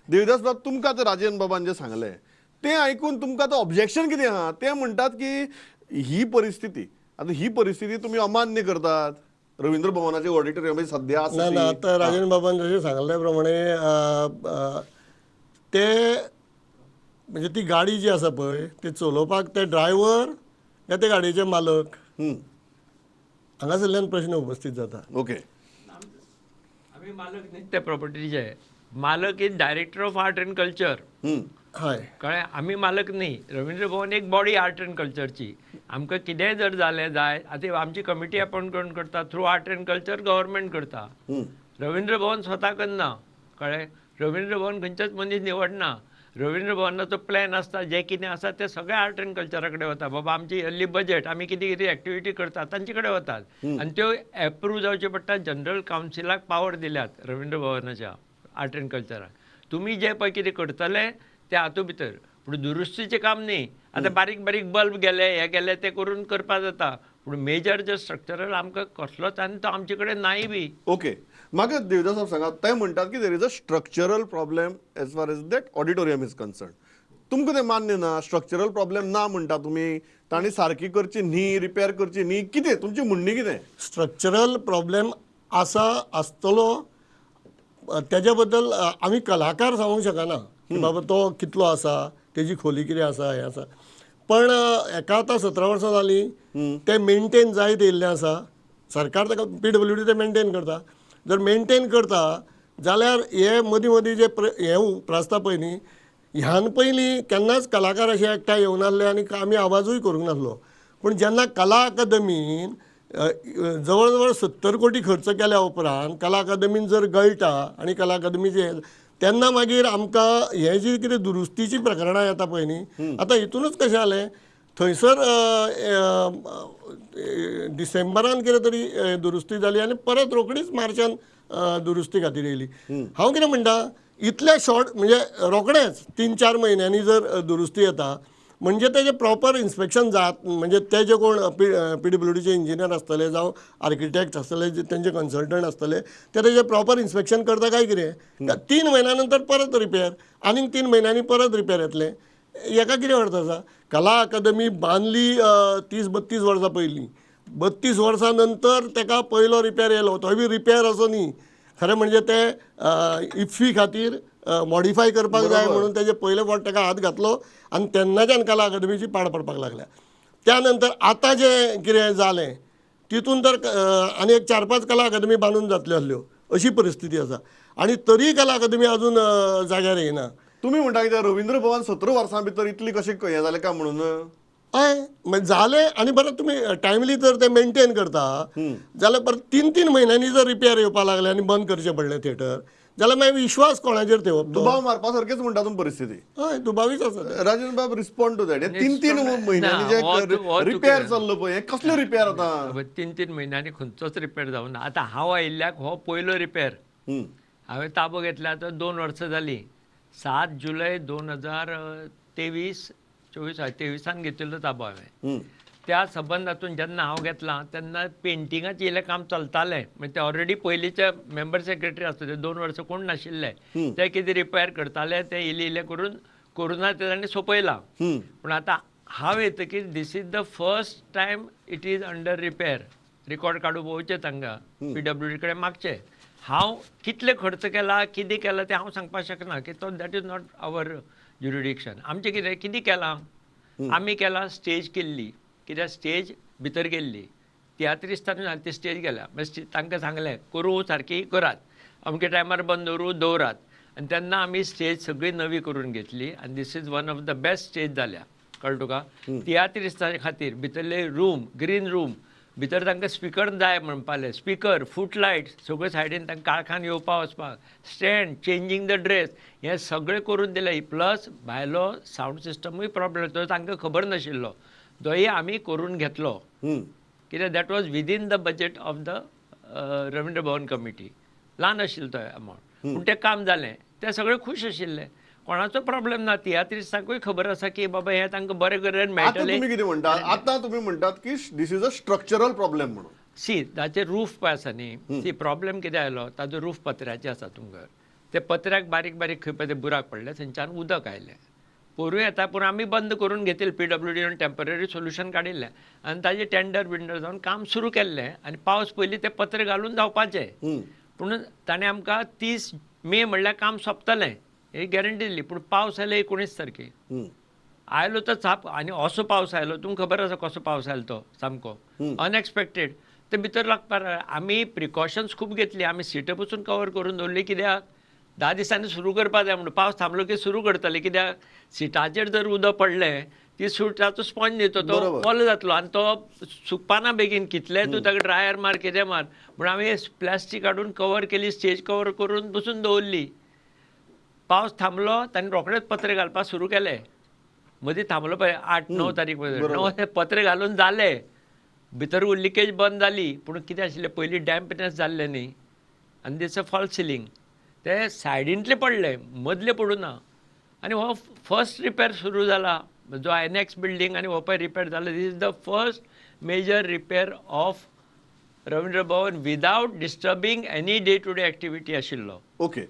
देविदास बाब, तुमकां आतां राजेंद्र बाबान जें सांगलें तें आयकून तुमकां आतां ऑब्जेक्शन कितें आहा? ते म्हणटात की ही परिस्थिती, आतां ही परिस्थिती तुमी अमान्य करतात. रवींद्र भवनाचे ऑडिटोरियम सद्या आसा. ना, आतां राजेंद्र बाबान जशें सांगले प्रमाणे ते म्हणजे ती गाडी जी आसा पळय ती चलोवपाक ते ड्रायव्हर या ते गाडयेचे मालक, हांगासरल्यान प्रश्न उपस्थित जाता. ओके, आमी मालक न्ही त्या प्रॉपर्टीचे, मालक is director of art and culture. हय, कळ्ळें? आमी मालक न्ही. रवींद्र भवन एक बॉडी आर्ट एंड कल्चरची. आमकां कितेंय जर जालें जाय, आतां आमची कमिटी अपॉयंट करून करता, through art and culture government करता. रवींद्र भवन स्वता करना. कळ्ळें? रवींद्र भवन खंयचेच मनीस निवडना. रवींद्र भवनाचो प्लॅन आसता, जें कितें आसा तें सगळें आर्ट एंड कल्चरा कडेन वता. बाबा आमची इयरली बजेट, आमी कितें कितें एक्टिविटी करता तांचे कडेन वतात आनी त्यो एप्रूव जावच्यो पडटा. जनरल कावन्सिलाक पावर दिल्यात रवींद्र भवनाच्या आर्ट एंड कल्चराक. तुमी जें पळय कितें करतले ते हातूंत भितर, पूण दुरुस्तीचें काम न्ही. आतां बारीक बारीक बल्ब गेले, हे गेले, ते करून करपा जाता, पूण मेजर जे स्ट्रक्चरल आमकां कसलोच आनी तो आमचे कडेन नाय बी. ओके, म्हाका देविदास साहेब सांगात, ते म्हणटात की there is a structural problem as far as that auditorium is concern. तुमकां तें मान्य ना? स्ट्रक्चरल प्रॉब्लेम ना म्हणटा तुमी, तांणी सारकी करची न्ही, रिपेर करची न्ही, कितें तुमची म्हणणी कितें? स्ट्रक्चरल प्रॉब्लेम आसा, आसतलो, तेज्या बद्दल आमी कलाकार सांगूंक शकना की बाबा तो कितलो आसा, तेजी खोली कितें आसा, हें आसा. पण हेका आतां 17 वर्सां जालीं, तें मेनटेन जायत येयल्लें आसा. सरकार ताका PWD तें मेनटेन करता. जर मेनटेन करता जाल्यार हे मदीं मदीं जे हें उप्रासता पळय न्ही, ह्यान पयलीं केन्नाच कलाकार अशे एकठांय येवं नासले आनी आमी आवाजूय करूंक नासलो. पूण जेन्ना कला अकादमीन जवळ जवळ 70 कोटी खर्च केल्या उपरांत कला अकादमीन जर गळटा आनी कला अकादमीचे तेन्ना मागीर आमकां हें जी कितें दुरुस्तीचीं प्रकरणां येता पळय न्ही, आतां हितूनच कशें जालें, थंयसर डिसेंबरान कितें तरी दुरुस्ती जाली आनी परत रोखडीच मार्चान दुरुस्ती खातीर येयली. हांव कितें म्हणटा, इतल्या शॉर्ट म्हणजे रोखडेंच 3-4 म्हयन्यांनी जर दुरुस्ती येता म्हणजे तेजें प्रॉपर इन्स्पेक्शन जात, म्हणजे ते जे कोण PWDचे इंजिनियर आसतले जावं आर्किटेक्ट आसतले, तेंचे कन्सल्टंट आसतले, ते तेजें प्रॉपर इन्स्पेक्शन करता काय कितें? 3 म्हयन्या नंतर परत रिपेर, आनीक 3 म्हयन्यांनी परत रिपेर येतलें. हेका कितें अर्थ आसा? कला अकादमी बांदली 30-32 वर्सां पयलीं, 32 वर्सां नंतर तेका पयलो रिपेर येयलो, तोय बी रिपेर असो न्ही, खरें म्हणजे ते इफ्फी खातीर मॉडिफाय करपाक जाय म्हणून तेजे पयले फावट ताका हात घातलो आनी तेन्नाच्यान कला अकादमीची पाड पडपाक लागल्या. त्या नंतर आतां जें कितें जालें तितून तर आनी एक 4-5 कला अकादमी बांदून जातल्यो आसल्यो अशी परिस्थिती आसा आनी तरीय कला अकादमी अजून जाग्यार येयना. तुमी म्हणटा कितें रवींद्र भवन 17 वर्सां भितर इतली कशें हें जालें काय म्हणून? हय, मागीर जालें. आनी बरें तुमी टायमली जर ते मेनटेन करता जाल्यार परत 3-3 म्हयन्यांनी जर रिपेर येवपाक लागले आनी बंद करचें पडलें थिएटर जाल्यार मागीर विश्वास कोणाचेर ठेवप? दुबाव मारपा सारकेच म्हणटा तुमी परिस्थिती. हय, दुबावीच आसा. राजेंद्र बाब, रिस्पॉन्ड टू that. 3-3 म्हयन्यांनी जे रिपेर चल्लो पळय, हें कसलो रिपेर आतां? 3-3 म्हयन्यांनी खंयचोच रिपेर जावना. आतां हांव आयिल्ल्याक हो पयलो रिपेर. हांवें ताबो घेतल्या आतां 2 वर्सां जालीं. 7 जुलय 2023 24 23 घेतिल्लो ताबो हांवें. त्या संबंद हातून जेन्ना हांव घेतला तेन्ना पेंटिंगाचें इल्लें काम चलतालें. म्हणजे ते ऑलरेडी पयलींचे मेंबर सेक्रेटरी आसता ते 2 वर्सां कोण नाशिल्ले, ते कितें रिपेर करताले ते इल्लें इल्लें करून कोरोना ते तांणी सोंपयलां. पूण आतां हांव येतकीर this is the first time it is under repair. Record काडून पळोवचें तांकां, PWD कडेन मागचें. हांव कितले खर्च केला कितें केलां तें हांव सांगपाक शकना, की तो that is not our jurisdiction. आमचें कितें कितें केलां आमी केलां, स्टेज केल्ली, कित्याक स्टेज भितर गेल्ली, तियात्रिस्तान ती स्टेज गेल्या. मागीर तांकां सांगलें करूं सारकी करात, अमके टायमार बंद दवरूं दवरात. आनी तेन्ना आमी स्टेज सगळी नवी करून घेतली आनी this is one of the best stage जाल्या. कळ्ळें तुका? तियात्रिस्ता खातीर भितरले रूम, ग्रीन रूम, भितर तांकां स्पिकर जाय म्हणपाले, स्पिकर, फूट लायट सगळे सायडीन तांकां काळखान येवपा वचपाक, स्टँड, चेंजींग the dress, हें सगळें करून दिलें. प्लस भायलो सावंड सिस्टमूय प्रॉब्लम तो तांकां खबर नाशिल्लो, तोय आमी करून घेतलो. कित्याक that was within the budget of the Ravindra Bhavan committee. ल्हान आशिल्लो तो अमावंट, पूण तें काम जालें, ते सगळे खूश आशिल्ले, कोणाचो प्रॉब्लेम ना. तियात्रिस्तांकूय खबर आसा की बाबा हें तांकां बरें करून मेळटलें. तुमी कितें म्हणटा आतां? तुमी म्हणटात की this is a structural problem म्हणून. सी, ताचेर रूफ पळय आसा न्ही, सी प्रॉब्लेम कितें आयलो, ताजो रूफ पत्र्याचे आसा तुमकां, ते पत्र्याक बारीक बारीक खंय पळय ते बुराक पडले, थंयच्यान उदक आयलें. पोरूं येता पूण आमी बंद करून घेतिल्लें, पीडब्ल्यूडीन टेंपररी सोल्युशन काडिल्लें आनी ताजें टेंडर बिंडर जावन काम सुरू केल्लें आनी पावस पयलीं ते पत्रे घालून जावपाचे. पूण ताणें आमकां 30 मे म्हणल्यार काम सोंपतलें ही गॅरंटी दिली, पूण पावस आयलो 19 तारखेक आयलो तो साप, आनी असो पावस आयलो तुमकां खबर आसा कसो पावस आयलो तो सामको अनएक्सपेक्टेड. ते भितर लागपाक आमी प्रिकॉशन्स खूब घेतली, आमी सिटां पसून कवर करून दवरली कित्याक 10 दिसांनी सुरू करपा जाय म्हणून. पावस थांबलो की सुरू करतले, कित्याक सिटाचेर जर उदक पडलें ती सुटाचो स्पॉन्ज न्ही तो ओलो जातलो आनी तो सुकपाना बेगीन, कितलें तूं ताका ड्रायर मार कितें मार. म्हूण आमी प्लास्टीक हाडून कवर केली, स्टेज कवर करून बसून दवरली. पावस थांबलो तांणी रोखडेच पत्रे घालपाक सुरू केले. मदीं थांबलो पळय 8-9 तारीख पर्यंत 9 पत्रे घालून जाले, भितर लिकेज बंद जाली. पूण कितें आशिल्लें पयलीं डॅम्पनेस जाल्लें न्ही आनी दिस अ फॉल्स सिलींग, ते सायडींतले पडले मदले पडूं ना. आनी हो फर्स्ट रिपेर सुरू जाला जो एनएक्स बिल्डींग आनी हो पळय रिपेर जाला, this is the first major repair of Ravindra Bhavan without disturbing any day to day activity आशिल्लो. ओके.